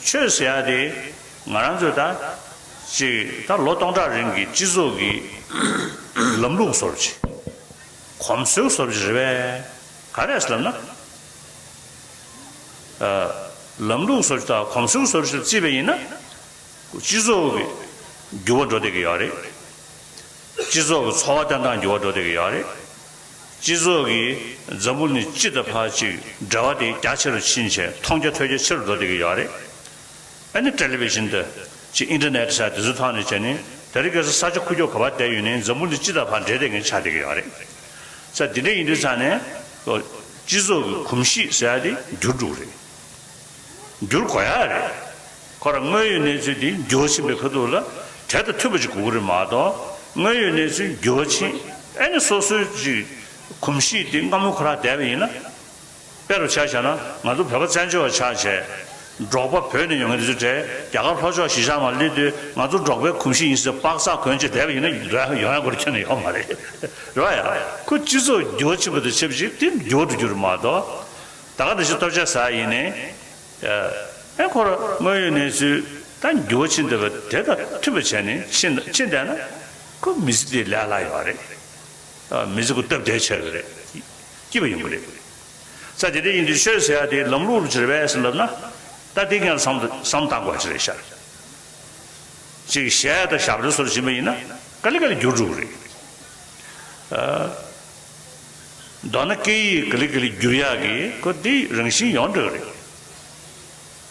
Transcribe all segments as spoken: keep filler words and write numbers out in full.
ཆོས་ཟེར་ཡ་དེ་ང་རང་ཚོས་ད་ཅིག་ད་ལོ་སྟོང་ཕྲག་རིང་གི་སྤྱི་ཚོགས་ཀྱི་ལམ་ལུགས་བཟོ་འདྲ་ཅིག་གོམས་སྲོལ་བཟོ་འདྲ་ཅིག་རེད་པས། ག་རེ་ཟེར་ལབ་ན། ལམ་ལུགས་བཟོ་འདྲ་ཅིག་དང་གོམས་སྲོལ་བཟོ་འདྲ་ཅིག་ལ་བརྩིས་པ་ཡིན་ན། སྤྱི་ཚོགས་ཀྱི་འགྱུར་བ་འགྲོ་བསྡད་ཀྱི་ཡོད་རེད། སྤྱི་ཚོགས་ཀྱི་འཚོ་བ་བསྟེན་སྟངས་འགྱུར་བ་འགྲོ་བསྡད་ཀྱི་ཡོད་རེད། སྤྱི་ཚོགས་ཀྱི་འཛམ་བུ་གླིང་སྤྱི་དང་ཕར་ཅིག་འབྲེལ་བ་དེ་རྒྱ་ཆེ་རུ་ཕྱིན་བྱས་མཐོང་རྒྱ་ཐོས་རྒྱ་ཆེ་རུ་འགྲོ་བསྡད་ཀྱི་ཡོད་རེད། ཨ་ནི་ཊེ་ལི་ཝི་ཤན་དང་ཅིག་ཨིན་ཊར་ནེཊ་ཟེར་དེ་ཚོའི་ཐོག་ནས་བྱས་ནས་དེ་རིང་ཁ་སང་ས་ཆ་ཁུག་ཀྱོག་ག་པར་བསྡད་ཡོད་ནའི་འཛམ་བུ་གླིང་སྤྱི་དང་ཕར་འབྲེལ་བསྡད་མཁན་ཆགས་བསྡད་ཀྱི་ཡོད་རེད། ས་དེ་འདྲ་ཡིན་དུས་ཙང་ནས་སྤྱི་ཚོགས་ཀྱི་གོམས་གཤིས་ཟེར་ཡ་དེ་འགྱུར་འགྲོ་གི་རེད། འགྱུར་དགོས་ཡ་རེད། ཁོ་རང་དངོས་ཡོད་གནས་ཚུལ་འདི་འགྱུར་བ་ཕྱིན་པའི་ཁ་ཐུག་ལ་དེ་དང་མཐུན་པ་ཅིག་དགོས་ཀྱི་རེད་མ་གཏོགས། དངོས་ཡོད་གནས་ཚུལ་འགྱུར་བ་ཕྱིན། ཨ་ནི་སོ་སོའི་ཅིག་གོམས་གཤིས་དེ་སྔ་མོ་ཁོ་རང་བསྡད་པ་ཡིན་ན། དཔེ་རུ་ཆ་བཞག་ན་ང་ཚོ་བོད་པ་བཙན་བྱོལ་བ་ཆགས་བྱས། འབྲོག་པ་བོད་ནས་ཡོང་མཁན་དེ་ཚོ་གྲས་རྒྱ་གར་ལྷོ་ཕྱོགས་གཞིས་ཆགས་མར་སླེབས་དུས་ང་ཚོ་འབྲོག་པའི་གོམས་གཤིས་ཡིན་ཟེར་པགས་ཚག་གོན་བྱས་བསྡད་པ་ཡིན་ན་ཡོང་ཡ་ཁོ་རང་ཁྱོན་ནས་ཡོད་མ་རེད། རེད་བ་ཡ། ཁོ་སྤྱི་ཚོགས་འགྱུར་བ་ཕྱིན་པ་དང་ཆབས་ཅིག་དེ་འགྱུར་བ་འགྲོ་རྒྱུ་རེད་མ་གཏོགས། ད་ག་ནང་བཞིན་ལྟོ་ཆས་ཟ་ཡ་ཡིན་ནའི། ཨེ་ཁོ་རང་དངོས་ཡོད་གནས་ཚུལ་ད་འགྱུར་བ་ཕྱིན་བསྡད་པ་དེ་དང་མཐུན་པ་བྱས་ནས་ཕྱིན་ཕྱིན་བསྡད་ན་ཁོ་མི་ཚེ་འདི་ལས་སླ་ཡོད་རེད། ཨ་མི་ཚེ་ཁོ་སྟབས་བདེ་ཆགས་ཀྱི་རེད། སྐྱིད་པ་ཡོང་གི་རེད། ས་དེ་འདྲ་ཡིན་དུས་ཆོས་ཟེར་ཡ་དེ་ལམ་ལུགས་ལ་ཅིག་རེད་པས་ཟེར་ལབ་ན། ད་དེ་ངས་བསམ་བསམ་བཏང་དགོས་ཅིག་རེད་ཤག་ཅིག་གཞས་དང་ཞབས་བྲོ་སོགས་བྱིན་པ་ཡིན་ན་ག་ལེ་ག་ལེ་འགྱུར་འགྲོ་གི་རེད། ཨ། མདོར་ན་སྐད་ཡིག་ག་ལེ་ག་ལེ་འགྱུར་ཡག་གི་ཁོ་དེ་རང་བཞིན་ཡོང་འགྲོ་གི་རེད།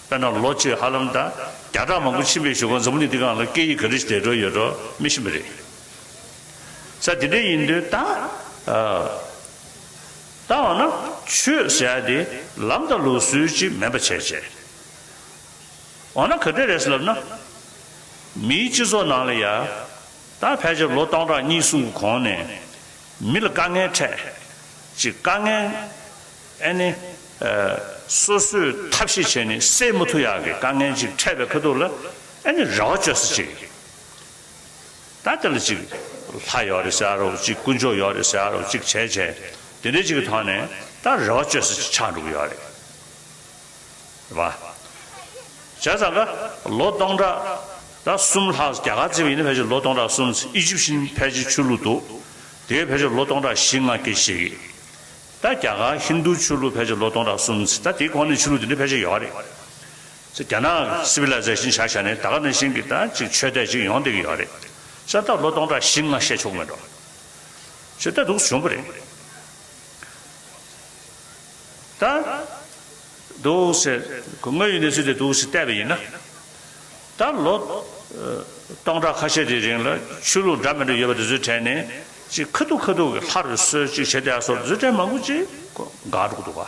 དཔེར་ན་ལོ་གཅིག་ཧ་ལམ་ད་བརྒྱ་ཕྲག་མང་པོ་ཕྱིན་པའི་གཞུག་གུ་འཛམ་བུ་གླིང་འདི་སྒང་ལ་སྐད་ཡིག་ག་འདྲ་ཞིག་འདས་འགྲོ་ཡོད་འགྲོ་མི་ཤེས་པ་རེད། ས་དེ་འདྲ་ཡིན་དུས་ད། ཨ། ད་འོ་ན་ཆོས་ཟེར་ཡ་དེ་ལམ་དང་ལུགས་སྲོལ་ཅིག་མིན་པ་བྱས་བྱས། འོ་ན་ག་འདྲ་རེད་ཟེར་ལབ་ན། མིའི་སྤྱི་ཚོགས་ནང་ལ་ཡ། ད་ཕལ་ཆེར་ལོ་སྟོང་ཕྲག་གཉིས་གསུམ་གྱི་གོང་ནས་མི་ལ་དཀའ་ངལ་འཕྲད། ཅིག་དཀའ་ངལ་ཨ་ནི་ཨ་སོ་སོས་ཐབས་ཤེས་བྱས་ནས་སེལ་མ་ཐུབ་ཡག་གི་དཀའ་ངལ་ཅིག་འཕྲད་པའི་ཁ་ཐུག་ལ་ཨ་ནི་རེ་བ་བཅོལ་ས་ཅིག་ད་དེ་ལ་ཅིག་ལྷ་ཡོད་རེད་ཟེར་རོགས། ཅིག་དཀོན་མཆོག་ཡོད་རེད་ཟེར་རོགས། ཅིག་བྱས་བྱས་དེ་འདྲའི་ཅིག་གི་ཐོག་ནས་ད་རེ་བ་བཅོལ་ས་ཅིག་ཆགས་འགྲོ་གི་ཡོད་རེད། རེད་པ། བྱས་ཙང་ཀ་ལོ་སྟོང་ཕྲག་ད་གསུམ་ལྷག་རྒྱ་གར་བརྩིས་པ་ཡིན་ན་ཕལ་ཆེར་ལོ་སྟོང་ཕྲག་གསུམ། ཨི་ཇིབ་ཤིན་ཕལ་ཆེར་ཆོས་ལུགས་འདུག་དེ་ཕལ་ཆེར་ལོ་སྟོང་ཕྲག་བཞི་ལྔ་སྐད་ཆ་བཤད་ཀྱི། ད་རྒྱ་གར་ཧིན་རྡུ་ཆོས་ལུགས་ཕལ་ཆེར་ལོ་སྟོང་ཕྲག་གསུམ། ད་དེའི་གོང་ནས་ཆོས་ལུགས་དེ་འདྲ་ཕལ་ཆེར་ཡོད་རེད། རྒྱ་ནག་སི་ཝི་ལའི་ཛེ་ཤིན་ཆ་བཞག་ནས་ད་ག་ནང་བཞིན་གྱི་ད་ཅིག་ཆོས་དད་ཅིག་ཡོང་བསྡད་ཀྱི་ཡོད་རེད། ས་ད་ལོ་སྟོང་ཕྲག་བཞི་ལྔ་བཤད་ཆོག་མེད་འགྲོ། ཆོས་དད་འདུག་བྱུང་བ་རེད། ད་འདུག་ཟེར། དངོས་ཡོད་གནས་ཚུལ་དེ་འདུག་ཟེར་བལྟས་པ་ཡིན་ན། ད་ལོ་སྟོང་ཕྲག་ཁ་ཤས་དེའི་རིང་ལ་ཆོས་ལུགས་འདྲ་མི་འདྲ་ཡོད་པ་དེ་ཚོའི་གྲས་ནས་ཅིག་ཁ་ཐུག་ཁ་ཐུག་གི་ལྷ་རུ་གསོལ་ཅིག་བྱེད་བསྡད་སོགས་དེ་ཚོའི་གྲས་མང་པོ་ཅིག་འགག་འགྲོ་གི་འདུག་ག་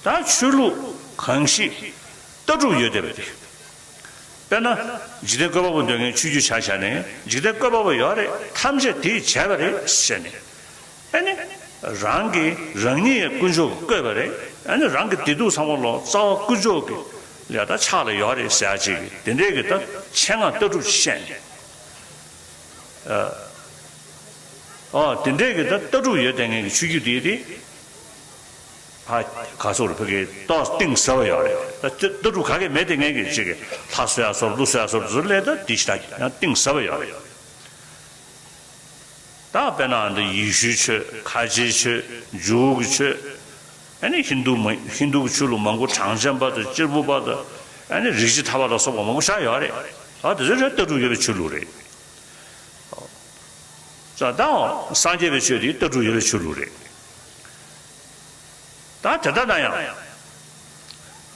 ད་ཆོས་ལུགས་གང་ཞིག་ལྟ་གྲུབ་ཡོད་བསྡད་པ་རེད། དཔེར་ན། འཇིག་རྟེན་བཀོད་པ་པོ་འདོད་མཁན་ཆོས་བརྒྱུད་ཆ་བཞག་ནས་འཇིག་རྟེན་བཀོད་པ་པོ་ཡོད་རེད། ཐམས་ཅད་དེས་བྱས་པ་རེད་ཟེར་ནས། ཨ་ནི། རང་གིས་རང་ཉིད་ཡང་དཀོན་མཆོག་གིས་བཀོད་པ་རེད། ཨ་ནི་རང་གི་བདེ་སྡུག་ཚང་མ་ལོ་རྩ་བ་དཀོན་མཆོག་གི་ལ་ད་ཕྱག་ལ་ཡོད་རེད་ཟེར་ཡ་ཅིག་གིས་དེ་འདྲའི་གི་ད་ཆེད་མངགས་ལྟ་གྲུབ་བཤད་ནས། ཨ། ཨོ་དེ་འདྲའི་གི་ད་ལྟ་གྲུབ་ཡོད་བསྡད་མཁན་གི་ཆོས་བརྒྱུད་དེ་དེ། ཕ་ག་ཚོར་ཕ་གི་ཏོག་གཏིང་ཟབ་པ་ཡོད་རེད། ད་ལྟ་གྲུབ་ག་གེ་མེད་དེ་ངས་གི་ཅིག་གི་ལྷ་གསོལ་ཡ་སོར་ཀླུ་གསོལ་ཡ་སོར་དུ་ལས་ད་དེ་ཞིག་ད་ཡང་གཏིང་ཟབ་པ་ཡོད་རེད། ད་དཔེར་ན་འདི་ཡེ་ཤུའི་ཆོས། ཁ་ཆེའི་ཆོས། ཇུའུ་གི་ཆོས། ཨ་ནི་ཧིན་རྡུ་མ་ཧིན་རྡུ་གི་ཆོས་ལུགས་མང་པོ་གྲངས་ཅན་པ་དང་གཅེར་བུ་པ་དང་། ཨ་ནི་རིགས་བཞི་ཐར་པ་ལ་སོགས་པ་མང་པོ་ཤར་ཡོད་རེད། ཨ་དེ་ཚོ་ལྟ་གྲུབ་ཡོད་པའི་ཆོས་ལུགས་རེད། ཙང་ད་སངས་རྒྱས་པའི་ཆོས་དེ་ལྟ་གྲུབ་ཡོད་པའི་ཆོས་ལུགས་རེད། ད་དེ་ལྟ་ན་ཡང་།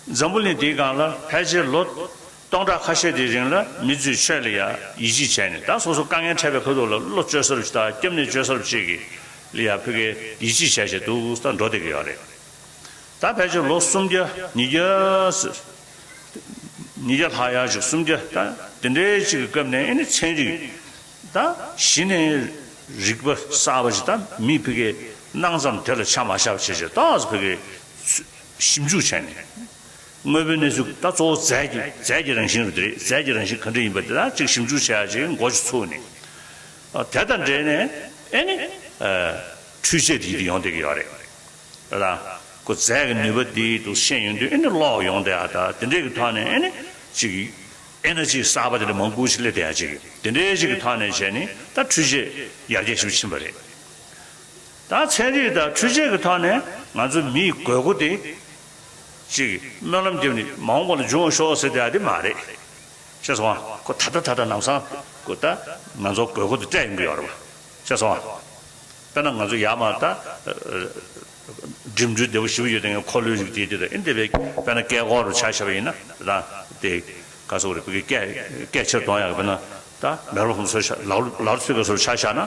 འཛམ་བུ་གླིང་འདིའི་སྒང་ལ་ཕལ་ཆེར་ལོ་སྟོང་ཕྲག་ཁ་ཤས་དེའི་རིང་ལ་མི་ཚོས་ཆོས་ལ་ཡ་ཡིད་ཆེས་བྱས་ནས། ད་སོ་སོ་དཀའ་ངལ་འཕྲད་པའི་ཁ་ཐུག་ལ་བློ་བཅོལ་ས་རུ་ཞིག་དང་སྐྱབས་གནས་བཅོལ་ས་རུ་ཅིག་གི་ལ་ཡ་ཕ་གི་ཡིད་ཆེས་བྱས་བྱས་འདུག་ད་འགྲོ་བསྡད་ཀྱི་ཡོད་རེད། ད་ཕལ་ཆེར་ལོ་སུམ་བརྒྱ་ཉིས་བརྒྱ་ཟེར། ཉིས་བརྒྱ་ལྷག་ཡག་ཅིག་སུམ་བརྒྱ་ད་དེ་འདྲའི་ཅིག་གི་སྐབས་ནས་ཨ་ནི་ཚན་རིག་ད་གཞི་ནས་རིག་པ་གསར་པ་ཞིག་ད་མི་ཕ་གིའི་སྣང་ཙམ་དེ་ལ་ཆ་མ་བཞག་པ་བྱས་བྱས་ཏོག་ཙམ་ཕ་གིའི་ཞིབ་འཇུག་བྱས་ནས། དངོས་པོའི་གནས་ཚུལ་ད་གཙོ་བོ་རྫས་ཀྱི་རྫས་ཀྱི་རང་བཞིན་རུ་དེ་རེད། རྫས་ཀྱི་རང་བཞིན་ག་འདྲ་ཡིན་པ་དེ་ད་ཅིག་ཞིབ་འཇུག་བྱས་ཡག་ཅིག་འགོ་ཅིག་ཚུགས་ནས། ཨ་དེ་དང་འབྲེལ་ནས་ཨ་ནི་ཨ་འཕྲུལ་ཆས་དེ་ཡིད་དུ་ཡོང་བསྡད་ཀྱི་ཡོད་རེད། ད་ ཁོ་རྫས་ཀྱི་ནུས་པ་འདི་འདུག་ཤེས་ཡོང་དུས་ཨེ་ནི་ལོག་ཡོང་བསྡད་ཡ། ད་དེ་འདྲས་ཀྱི་ཐོག་ནས་ཨེ་ནི་ཅིག་ཨེ་ནར་ཇི་གསར་པ་དེ་འདྲ་མང་པོ་ཞིག་སླེབས་བསྡད་ཡ་ཅིག་དེ་འདྲས་ཅིག་གི་ཐོག་ནས་བྱས་ནས་ད་འཕྲུལ་ཆས་ཡར་རྒྱས་ཞིག་ཕྱིན་པ་རེད། ད་ཚན་རིག་དང་འཕྲུལ་ཆས་ཀྱི་ཐོག་ནས་ང་ཚོ་མིའི་དགོས་མཁོ་དེ་ཅིག་སྨོན་ལམ་བརྒྱབ་ནས་མ་འོངས་པ་ལ་འབྱུང་བར་ཤོག་ཟེར་བསྡད་ཡ་དེ་མ་རེད། ཤེས་སོང་ཨ། ཁོ་ད་ལྟ་ད་ལྟ་ལམ་སང་ཁོ་ད་ང་ཚོ་དགོས་མཁོ་དེ་སྤྲད་ཡོང་གི་ཡོད་རེད་པ། ཤེས་སོང་ཨ། དཔེར་ན་ང་ཚོ་ཡར་མར་ད་འགྲིམ་འགྲུལ་བདེ་པོ་ཞིག་ཡོད་དེ་ངས་འཁོར་ལོའི་རིགས་དེ་དེ་དང་ཨེ་འདི་བའི་དཔེར་ན་སྐས་འཁོར་རུ་ཆ་བཞག་པ་ཡིན་ན་ད་དེ་ག་སོག་རེད་བོད་ཀྱི་སྐད་སྐད་ཆེར་གཏོང་ཡག་དཔེར་ན་ད་མེ་རོ་ཕུང་སོགས་ལའུ་ལའུ་སྤི་ཀར་སོགས་ཆ་བཞག་ན་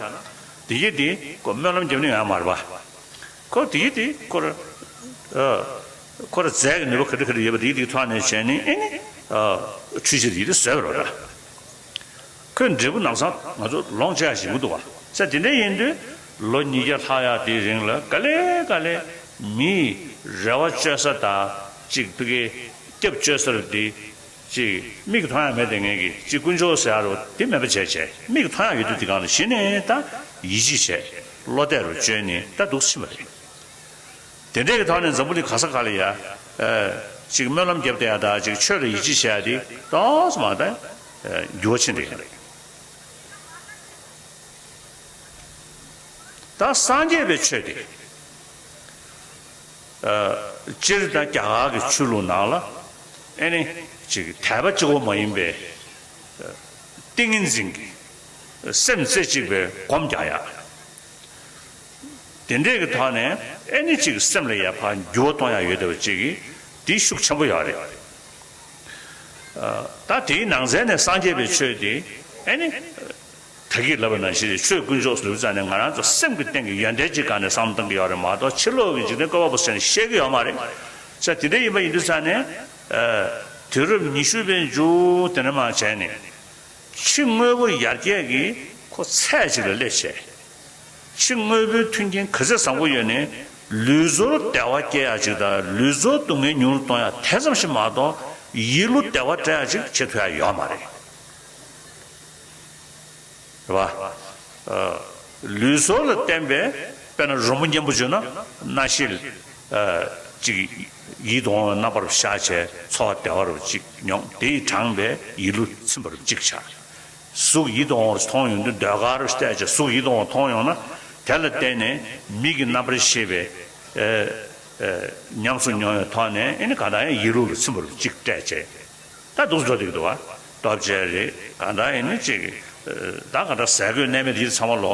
དེ་གི་དེ་ཁོ་སྨོན་ལམ་རྒྱབ་ནི་ཡང་མ་རེད་པ། ཁོ་དེ་གི་དེ་ཁོ་ར་ཁོ་ར་རྫས་ཀྱི་ནུས་པ་ག་འདྲ་ག་འདྲ་ཡོད་པ་དེ་གི་དེ་ཐོག་ནས་བྱས་ནས་ཨེ་ནི་འཕྲུལ་ཆས་དེ་གི་དེ་བཟོས་པ་རེད་པ། ཁོས་འབྲས་བུ་ལམ་སང་ང་ཚོ་ལོངས་སྤྱད་ཡ་ཞིག་མི་འདུག་བ། ས་དེ་འདྲ་ཡིན་དུས་ལོ་ཉིས་བརྒྱ་ལྷག་ཡ་དེའི་རིང་ལ་ག་ལེ་ག་ལེ་མིའི་རེ་བ་བཅོལ་ས་དང་ཅིག་ཕ་གིའི་སྐྱབས་བཅོལ་ས་རུ་དེ་ཅིག་མིག་མཐོང་ཡ་མེད་དེ་ངས་ཀྱི་ཅིག་དཀོན་མཆོག་ཟེར་ཡ་རུ་དེ་མེད་པ་བྱས་བྱས་མིག་མཐོང་ཡ་ཡོད་དུས་དེ་གང་ལ་གཞི་ནས་ད་ཡིད་ཆེས་བྱས་བློ་གཏད་རུ་བཅོལ་ནས་ད་འདུག་ཕྱིན་པ་རེད། དེ་འདྲས་ཀྱི་ཐོག་ནས་འཛམ་བུ་གླིང་ག་ས་ག་ལ་ཡ། ཅིག་སྨོན་ལམ་བརྒྱབ་བསྡད་ཡ་དང་ཅིག་ཆོས་ལ་ཡིད་ཆེས་བྱེད་ཡ་དེ་ཏོག་ཙམ་མ་ད་འགྱུར་བ་ཕྱིན་བསྡད་ཡོད་རེད། ད་སངས་རྒྱས་པའི་ཆོས་དེ་སྤྱིར་ད་རྒྱ་གར་གྱི་ཆོས་ལུགས་ནང་ལ་ཨེ་ནི་ཅིག་དད་པ་གཅིག་པོ་མ་ཡིན་པའི་ཏིང་ངེ་འཛིན་གྱི་སེམས་རྩེ་གཅིག་པའི་སྒོམ་རྒྱག་ཡ། དེ་འདྲས་ཀྱི་ཐོག་ནས་ཨེ་ནི་ཅིག་སེམས་ལ་ཡ་ཕར་འགྱུར་བ་གཏོང་ཡ་ཡོད་བསྡད་པ་ཅིག་གིས་དེ་ཤུགས་ཆེན་པོ་ཡོད་རེད། ད་དེའི་ནང་ཚན་ནས་སངས་རྒྱས་པའི་ཆོས་དེ་ཨེ་ནི་ད་གིན་ལབ་པ་ནང་བཞིན་ཆོས་དཀོན་མཆོག་ཟེར་ཙང་ནས་ང་རང་ཚོ་སེམས་ཀྱི་སྟེང་གི་ཡོན་ཏན་གྱི་སྒང་ནས་བསམ་བློ་གཏོང་གི་ཡོད་རེད་མ་གཏོགས་ཕྱི་ལོགས་ཀྱི་འཇིག་རྟེན་བཀོད་པ་པོ་ཟེར་ནས་བཤད་ཀྱི་ཡོད་མ་རེད། ས་དེ་འདྲ་ཡིན་པ་ཡིན་དུས་ཙང་ནས་དུས་རབས་ཉི་ཤུ་པའི་མཇུག་དེ་འདྲ་མ་བྱས་ནས། ཕྱི་དངོས་པོ་ཡར་རྒྱས་ཀྱིས་ཁོ་ཚད་ཅིག་ལ་སླེབས་བྱས། ཕྱི་དངོས་པོའི་མཐུན་རྐྱེན་ག་ཚད་བཟང་པོ་ཡོད་ནའི་ལུས་ཚོར་བདེ་བ་སྐྱེ་ཡག་ཅིག་དང་ལུས་ཚོར་སྡུག་བསྔལ་ཉུང་རུ་གཏོང་ཡག་དེ་ཙམ་ཞིག་མ་གཏོགས་ཡིད་བློ་བདེ་བ་སྤྲད་ཡག་ཅིག་བྱེད་ཐུབ་ཡག་ཡོད་མ་རེད། རེད་བ། ལུས་ཚོར་ལ་བརྟེན་པའི་དཔེར་ན་རོལ་མོ་སྙན་པོ་བརྗོད་ན་སྣང་ཞིག་ཅིག་ཡིད་དུ་འོང་བའི་རྣམ་པར་ཤར་བྱས་ཚོར་བ་བདེ་བ་རུ་ཅིག་མྱོང་དེ་ཡིས་དྲངས་པའི་ཡིད་བློ་ཚིམ་པ་རུ་ཅིག་ཆགས། གཟུགས་ཡིད་དུ་འོང་བར་མཐོང་ཡོང་དུས་ཟློས་གར་རུ་བལྟས་བྱས་གཟུགས་ཡིད་དུ་འོང་མཐོང་ཡོང་ན་དེ་ལ་བརྟེན་ནས་མིག་གི་རྣམ་པར་ཤེས་པའི་ཉམས་སུ་མྱོང་བའི་ཐོག་ནས་ཨེ་ནི་གང་ལྟར་ཡང་ཡིད་བློ་ལ་ཚིམ་པ་རུ་ཅིག་སྤྲད་བྱས། ད་འདུག་འགྲོ་བསྡད་ཀྱི་འདུག་བ། ལྟོ་ཆས་རེད་གང་ལྟར་ཡིན་ན་ཅིག་ད་གང་ལྟར་ཟས་གོས་གནས་མལ་འདི་ཚང་མ་ལོ།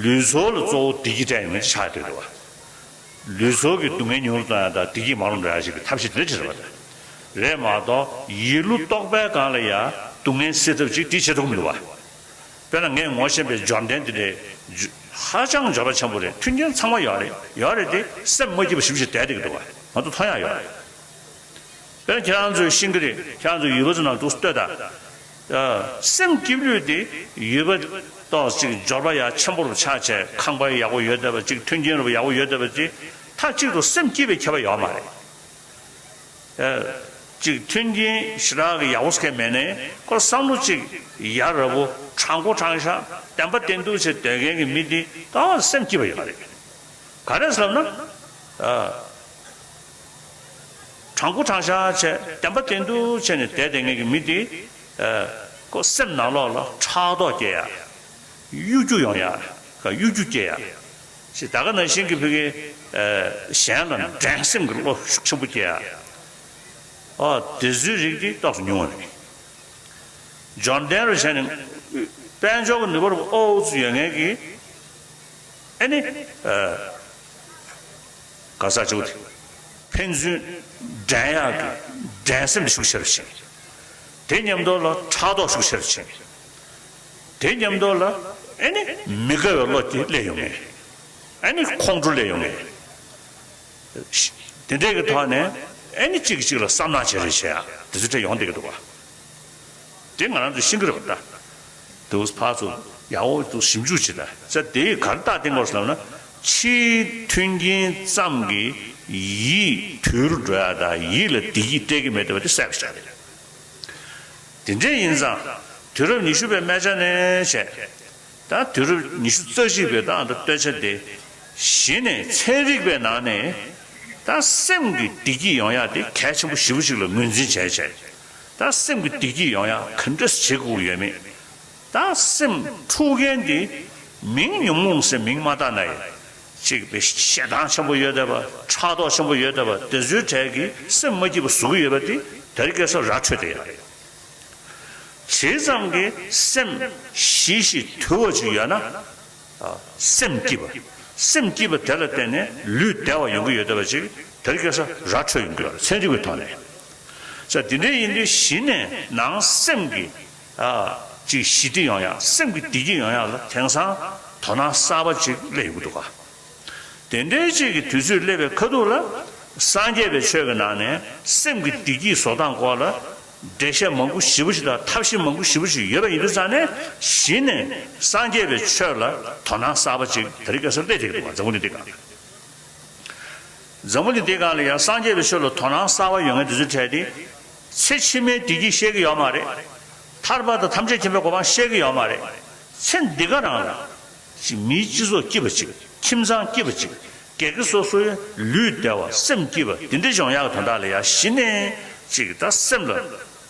ལུས་ཚོར་ལ་གཙོ་བོ་བདེ་སྐྱིད་སྤྲད་ཡོང་མཁན་ཅིག་ཆགས་བསྡད་འདུག་བ། ལུས་ཚོར་གྱི་སྡུག་བསྔལ་ཉུང་རུ་གཏོང་ཡ་དང་བདེ་སྐྱིད་མང་རུ་འགྲོ་ཡ་ཞིག་གི་ཐབས་ཤེས་དེ་འདྲ་བྱེད་ཐུབ་པ་དང་། རེད་མ་གཏོགས་ཡིད་བློ་རྟོག་པའི་སྒང་ལ་ཡ་སྡུག་བསྔལ་སེལ་ཐབས་ཅིག་དེ་བྱེད་ཐུབ་ཀྱི་མི་འདུག་བ། དཔེར་ན་ངས་ངོ་ཤེས་པའི་འབྱོར་ལྡན་དེ་འདྲས་ཧ་ཅང་འབྱོར་པ་ཆེན་པོ་རེད། མཐུན་རྐྱེན་ཚང་མ་ཡོད་རེད། ཡོད་རེད་དེ་སེམས་མ་སྐྱིད་པ་ཞེ་པོ་ཞིག་བསྡད་བསྡད་ཀྱི་འདུག་བ། ང་ཚོ་མཐོང་ཡ་ཡོད་རེད། དཔེར་ན་ཁྱེད་རང་ཚོས་ཤེས་ཀྱི་རེད། ཁྱེད་རང་ཚོ་ཡུལ་པ་ཚོ་ནང་འདུག་ལྟོས་དང་། སེམས་སྐྱིད་པོ་དེ་ཡུལ་པ་ཏོག་ཅིག་འབྱོར་པ་ཡག་ཆེན་པོ་རུ་ཆགས་བྱས་ཁང་པ་ཡག་པོ་ཡོད་བསྡད་པ་ཅིག་མཐུན་རྐྱེན་རུ་ཡག་པོ་ཡོད་བསྡད་པ་ཅིག་མཐའ་གཅིག་ཏུ་སེམས་སྐྱིད་པའི་ཁྱད་པར་ཡོད་མ་རེད། ཅིག་མཐུན་རྐྱེན་ཞེ་དྲག་གི་ཡག་པོ་ཟེར་མཁན་མེད་ནའི་ཁོ་བསམ་བློ་ཅིག་ཡ་རབས་པོ་དྲང་པོ་དྲང་བཞག་བདེན་པ་བདེན་ཐུག་བྱས་སྡོད་མཁན་གྱི་མི་དེ་ཏོག་སེམས་སྐྱིད་པ་ཡོད་མ་རེད། ག་རེ་ཟེར་ན། དྲང་པོ་དྲང་བཞག་བྱས་བདེན་པ་བདེན་ཐུག་བྱས་ནས་བསྡད་བསྡད་མཁན་གྱི་མི་དེ་ཁོ་སེམས་ནང་ལོགས་ལ་ཕྲག་དོག་སྐྱེ་ཡ། གཡོ་སྒྱུ་ཡོང་ཡ། གཡོ་སྒྱུ་སྐྱེ་ཡ། ཞེས་ད་ག་ནང་བཞིན་གྱི་ཕ་གི་གཞན་ལ་འགྲན་སེམས་ཀྱི་བློ་ཤུགས་ཆེན་པོ་སྐྱེ་ཡ། ཨོ་དེ་ཚོའི་རིགས་དེ་ཏོག་ཙམ་ཉུང་བ་རེད། འབྱོར་ལྡན་རུ་བྱས་ནས་དཔལ་འབྱོར་གྱི་ནུས་པ་རུ་ཨོ་ཙམ་ཡོད་མཁན་གྱི་ཨ་ནི། ག་ས་ཅིག་དེ། ཕན་ཚུན་འགྲན་ཡག་གི་འགྲན་སེམས་ཤུགས་ཆེ་རུ་ཕྱིན། དེ་མཉམ་དུ་ལ་ཕྲག་དོག་ཤུགས་ཆེ་རུ་ཕྱིན། དེ་མཉམ་དུ་ལ་ཨེ་ནི་མི་དགའ་བའི་བློ་དེ་སླེབས་ཡོང་ངེས། ཨེ་ནི་ཁོང་ཁྲོ་སླེབས་ཡོང་ངེས། དེ་འདྲས་ཀྱི་ཐོག་ནས་ཨེ་ནི་གཅིག་གིས་གཅིག་ལ་བསམ་ནག་བྱེད་རེས་བྱེད་ཡག་དེ་ཚོ་འདྲ་ཡོང་བསྡད་ཀྱི་འདུག་བ། དེ་ང་རང་ཚོས་ཤེས་ཀྱི་རེད་པ་ད། དུས་ཕར་ཚུར་ཡག་པོ་དུ་ཞིབ་འཇུག་བྱེད་ད། ས་དེ་གར་རྟགས་བསྟན་དགོས་ཟེར་ལབ་ན། ཕྱིའི་མཐུན་རྐྱེན་ཙམ་གྱིས་ཡིད་དུལ་འགྲོ་ཡ་དང་ཡིད་ལ་བདེ་སྐྱིད་སྤྲད་ཀྱི་མེད་བསྡད་པ་དེ་གསལ་པོ་ཞིག་རེད། དེ་འདྲས་ཡིན་ཙང་དུས་རབས་ཉི་ཤུ་པའི་སྨད་ཆ་ནས་བྱས། ད་དུས་རབས་ཉི་ཤུ་རྩ་གཅིག་པའི་ད་ལྟ་སྟོད་ཆ་དེ་གཞི་ནས་ཚན་རིག་པའི་ནང་ནས་ ད་སེམས་ཀྱི་བདེ་སྐྱིད་ཡོང་ཡག་དེ་གལ་ཆེན་པོ་ཞེ་པོ་ཅིག་ལ་ངོས་འཛིན་བྱས་བྱས། ད་སེམས་ཀྱི་བདེ་སྐྱིད་ཡོང་ཡག་ག་འདྲ་བྱེད་དགོས་ཡོད་མེད། ད་སེམས་འཁྲུག་མཁན་དེ་མིང་ཉོན་མོངས་ཟེར་མིང་མ་བཏགས་ན་ཡང་། གཅིག་པའི་ཞེ་སྡང་ཆེན་པོ་ཡོད་བསྡད་པ། ཕྲག་དོག་ཆེན་པོ་ཡོད་བསྡད་པ། དེ་ཚོའི་གྲས་ཀྱིས་སེམས་མ་སྐྱིད་པ་བཟོ་གི་ཡོད་པ་དེ་དེ་རིང་ཁ་སང་ར་འཕྲོད་བསྡད་ཡོད་རེད། ཇི་ཙམ་གྱིས་སེམས་ཞི་ཞིང་དུལ་བ་ཅིག་ཡོད་ན། ཨ། སེམས་སྐྱིད་པ། སེམས་སྐྱིད་པ་དེ་ལ་བརྟེན་ནས་ལུས་བདེ་བ་ཡོང་གི་ཡོད་བསྡད་པ་ཅིག་དེ་རིང་ཁ་སང་ར་འཕྲོད་ཡོང་གི་ཡོད་རེད། ཚན་རིག་པའི་ཐོག་ནས། ས་དེ་འདྲ་ཡིན་དུས་གཞི་ནས་ནང་སེམས་ཀྱི། ཨ། ཅིག་ཞི་བདེ་ཡོང་ཡག་སེམས་ཀྱི་བདེ་སྐྱིད་ཡོང་ཡག་ལ་དེང་སང་དོ་སྣང་གསར་པ་ཅིག་སླེབས་ཡོང་གི་འདུག་ག་དེ་འདྲའི་ཅིག་གི་དུས་ཚོད་སླེབས་པའི་ཁ་ཐུག་ལ། སངས་རྒྱས་པའི་ཆོས་ཀྱི་ནང་ནས་སེམས་ཀྱི་བདེ་སྐྱིད་བཟོ་སྟངས་སྐོར་ལ་འགྲེལ་བཤད་མང་པོ་ཞེ་པོ་ཞིག་དང་ཐབས་ཤེས་མང་པོ་ཞེ་པོ་ཞིག་ཡོད་པ་ཡིན་དུས་ཙང་ནས། གཞི་ནས་སངས་རྒྱས་པའི་ཆོས་ལ་དོ་སྣང་གསར་པ་ཅིག་དེ་རིང་ཁ་སང་སླེབས་བསྡད་ཀྱི་འདུག་ག་འཛམ་བུ་གླིང་འདི་སྒང་ལ། འཛམ་བུ་གླིང་འདི་སྒང་ལ་ཡང་སངས་རྒྱས་པའི་ཆོས་ལ་དོ་སྣང་གསར་པ་ཡོད་མཁན་དེ་ཚོའི་གྲས་དེ། ཚེ་ཕྱི་མའི་བདེ་སྐྱིད་ཤེས་ཀྱི་ཡོད་མ་རེད། ཐར་པ་དང་ཐམས་ཅད་མཁྱེན་པའི་གོ་འཕང་ཤེས་ཀྱི་ཡོད་མ་རེད། ཚེ་འདི་ག་རང་ལ་ཅིག་མིའི་སྤྱི་ཚོགས་སྐྱིད་པ་ཅིག་ཁྱིམ་ཚང་སྐྱིད་པ་ཅིག་སྒེར་གྱི་སོ་སོའི་ལུས་བདེ་བ་སེམས་སྐྱིད་པ་འདི་འདྲ་འབྱུང་ཡག་གི་དོན་དག་ལ་ཡ་གཞི་ནས་ཅིག་ད་སེམས་ལ་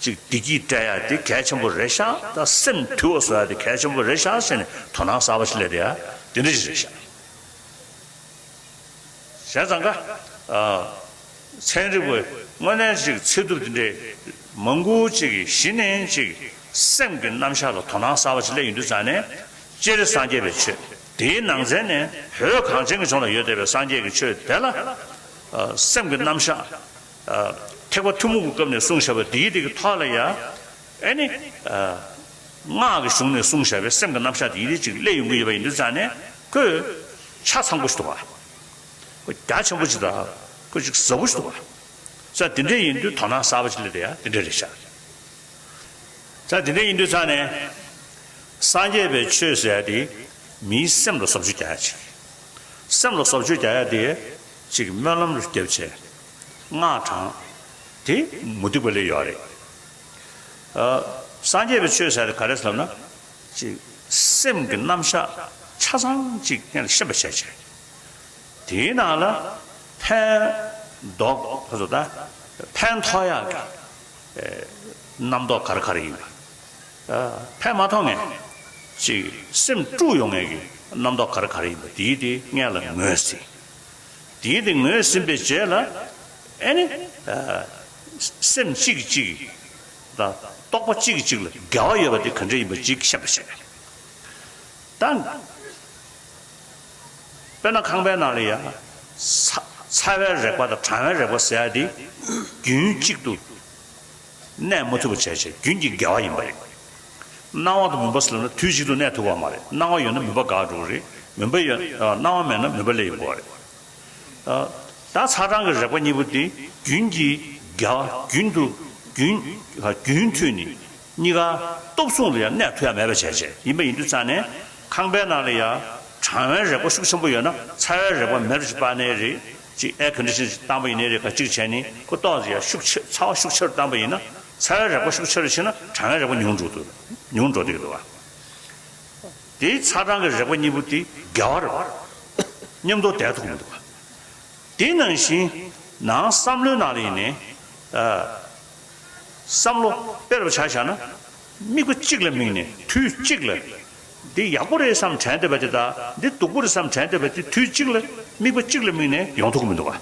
ཅིག་བདེ་སྐྱིད་སྤྲད་ཡག་དེ་གལ་ཆེན་པོ་རེད་ཤག་ད་སེམས་དུལ་བ་བཟོ་ཡག་དེ་གལ་ཆེན་པོ་རེད་ཤག་ཟེར་ནས་དོ་སྣང་གསར་པ་ཞིག་སླེབས་བསྡད་ཡག་དེ་འདྲ་ཞིག་རེད་ཤག་བྱས་ཙང་ཀ། ཨ། ཚན་རིག་པས་དངོས་གནས་ཅིག་ཚེ་ཐུབ་འདི་འདྲའི་མང་པོ་ཅིག་གིས་གཞི་ནས་ཅིག་སེམས་ཀྱི་རྣམ་གཞག་ལ་དོ་སྣང་གསར་པ་ཅིག་སླེབས་ཡོང་དུས་ཙང་ནས། སྤྱིར་སངས་རྒྱས་པའི་ཆོས་དེའི་ནང་ཚན་ནས་བོད་གངས་ཅན་གྱི་ལྗོངས་ལ་ཡོད་བསྡད་པའི་སངས་རྒྱས་ཀྱི་ཆོས་དེ་ལ། ཨ། སེམས་ཀྱི་རྣམ་གཞག་ཨ། ཐེག་པ་ཐུན་མོང་གི་སྐབས་ནས་གསུངས་བཞག་པ་འདིའི་དེ་གི་ཐོག་ལ་ཡ། ཨེ་ནི། ཨ། སྔགས་ཀྱི་གཞུང་ནས་གསུངས་བཞག་པའི་སེམས་ཀྱི་རྣམ་གཞག་དེ་ཡིན་དེ་ཅིག་སླེབས་ཡོང་གི་ཡོད་པ་ཡིན་དུས་ཙང་ནས་ཁོས་ཆ་ཚང་པོ་ཞིག་འདུག་ག་ཁོ་རྒྱ་ཆེན་པོ་ཅིག་དང་ཁོ་ཅིག་ཟབ་པོ་ཞིག་འདུག་ག་ས་དེ་འདྲ་ཡིན་དུས་དོ་སྣང་གསར་པ་ཅིག་སླེབས་བསྡད་ཡ་དེ་འདྲ་རེད་ཤག་ས་དེ་འདྲ་ཡིན་དུས་ཙང་ནས་སངས་རྒྱས་པའི་ཆོས་ཟེར་ཡ་དེ་མིའི་སེམས་ལ་བཟོ་བཅོས་རྒྱག་ཡ་ཅིག་སེམས་ལ་བཟོ་བཅོས་རྒྱག་ཡ་དེ་ཅིག་སྨོན་ལམ་རྒྱབ་བྱས། སྔགས་བགྲང་། དེ་མུ་སྟེགས་པ་ལས་ཡོད་རེད། ཨ། སངས་རྒྱས་པའི་ཆོས་ཟེར་དེ་ག་རེ་ཟེར་ལབ་ན། ཅིག་སེམས་ཀྱི་རྣམ་གཞག་ཆ་ཚང་ཅིག་སྔོན་ལ་ཤེས་པ་བྱས་བྱས། དེའི་ནང་ལ་ཕན་འདོགས་ཁོ་ཚོ་ད་ཕན་ཐོགས་ཡག་གི་ཨེ། རྣམ་རྟོག་ག་རེ་ག་རེ་ཡིན་པ། ཨ། ཕན་མ་ཐོགས་མཁན། ཅིག་སེམས་དཀྲུགས་ཡོང་མཁན་གྱི་རྣམ་རྟོག་ག་རེ་ག་རེ་ཡིན་པ་དེའི་དེ་སྔོན་ལ་ངོས་ཟིན། དེའི་དེ་ངོས་ཟིན་པའི་རྗེས་ལ། ཨེ་ནི། ཨ། སེམས་གཅིག་གིས་གཅིག་དང་རྟོག་པ་གཅིག་གིས་གཅིག་ལ་འགལ་བ་ཡོད་པ་དེ་ག་འདྲ་ཡིན་པ་ཅིག་ཤེས་པ་བྱས། ད། དཔེར་ན་ཁང་པའི་ནང་ལ་ཡ། ཚ་ཚ་བའི་རེག་པ་དང་གྲང་བའི་རེག་པ་ཟེར་ཡ་དེ་རྒྱུན་གཅིག་ཏུ་གནས་མ་ཐུབ་པ་བྱས་བྱས་རྒྱུན་གྱི་འགལ་བ་ཡིན་པ་རེད། སྣང་བ་དང་མུན་པ་ཟེར་ན་དུས་གཅིག་ཏུ་གནས་ཐུབ་པ་མ་རེད། སྣང་བ་ཡོད་ན་མུན་པ་འགག་འགྲོ་གི་རེད། མུན་པ་ཡོད། སྣང་བ་མེད་ན་མུན་པ་སླེབས་ཡོང་གི་རེད། ད་ཚ་གྲང་གི་རེག་པ་གཉིས་པོ་དེ་རྒྱུན་གྱི་འགལ་བ་རྒྱུན་དུ་རྒྱུན་རྒྱུན་མཐུད་ནས་གཉིས་ཀ་སྟོབས་མཚུངས་ལ་ཡང་གནས་ཐུབ་ཡ་མེད་པ་བྱས་བྱས་ཡིན་པ་ཡིན་དུས་ཙང་ནས་ཁང་པའི་ནང་ལ་ཡང་གྲང་བའི་རེག་པ་ཤུགས་ཆེན་པོ་ཡོད་ན་ཚ་བའི་རེག་པ་མེ་རུ་ཅིག་སྤར་ནའི་རེད། ཅིག་ཨེར་ཀོན་ཌི་ཤན་ཅིག་བཏང་པ་ཡིན་ནའི་རེད། ག་ཅིག་བྱས་ནས་ཁོ་ཏོག་ཙམ་ཡང་ཤུགས་ཆེ་ཚ་བ་ཤུགས་ཆེ་རུ་བཏང་པ་ཡིན་ན་ཚ་བའི་རེག་པ་ཤུགས་ཆེ་རུ་ཕྱིན་ན་གྲང་བའི་རེག་པ་ཉུང་འགྲོ་འདུག་ཉུང་འགྲོ་བསྡད་ཀྱི་འདུག་བ། དེའི་ཚ་གྲང་གི་རེག་པ་གཉིས་པོ་དེ་འགལ་བ་རེད་བ། མཉམ་དུ་བསྡད་ཐུབ་ཀྱི་མི་འདུག་བ། དེ་ནང་བཞིན་ནང་བསམ་བློའི་ནང་ལ་ཡིན་ནའི། ཨ། བསམ་བློ་དཔེ་རུ་ཆ་བཞག་ན། དམིགས་པ་གཅིག་ལ་དམིགས་ནས་དུས་གཅིག་ལ། འདི་ཡག་པོ་རེད་བསམ་དྲན་བསྡད་པ་དེ་དང་འདི་སྡུག་པོ་རེད་བསམ་དྲན་བསྡད་པ་དེ་དུས་གཅིག་ལ་དམིགས་པ་གཅིག་ལ་དམིགས་ནས་ཡོང་ཐུབ་ཀྱི་མི་འདུག་བ།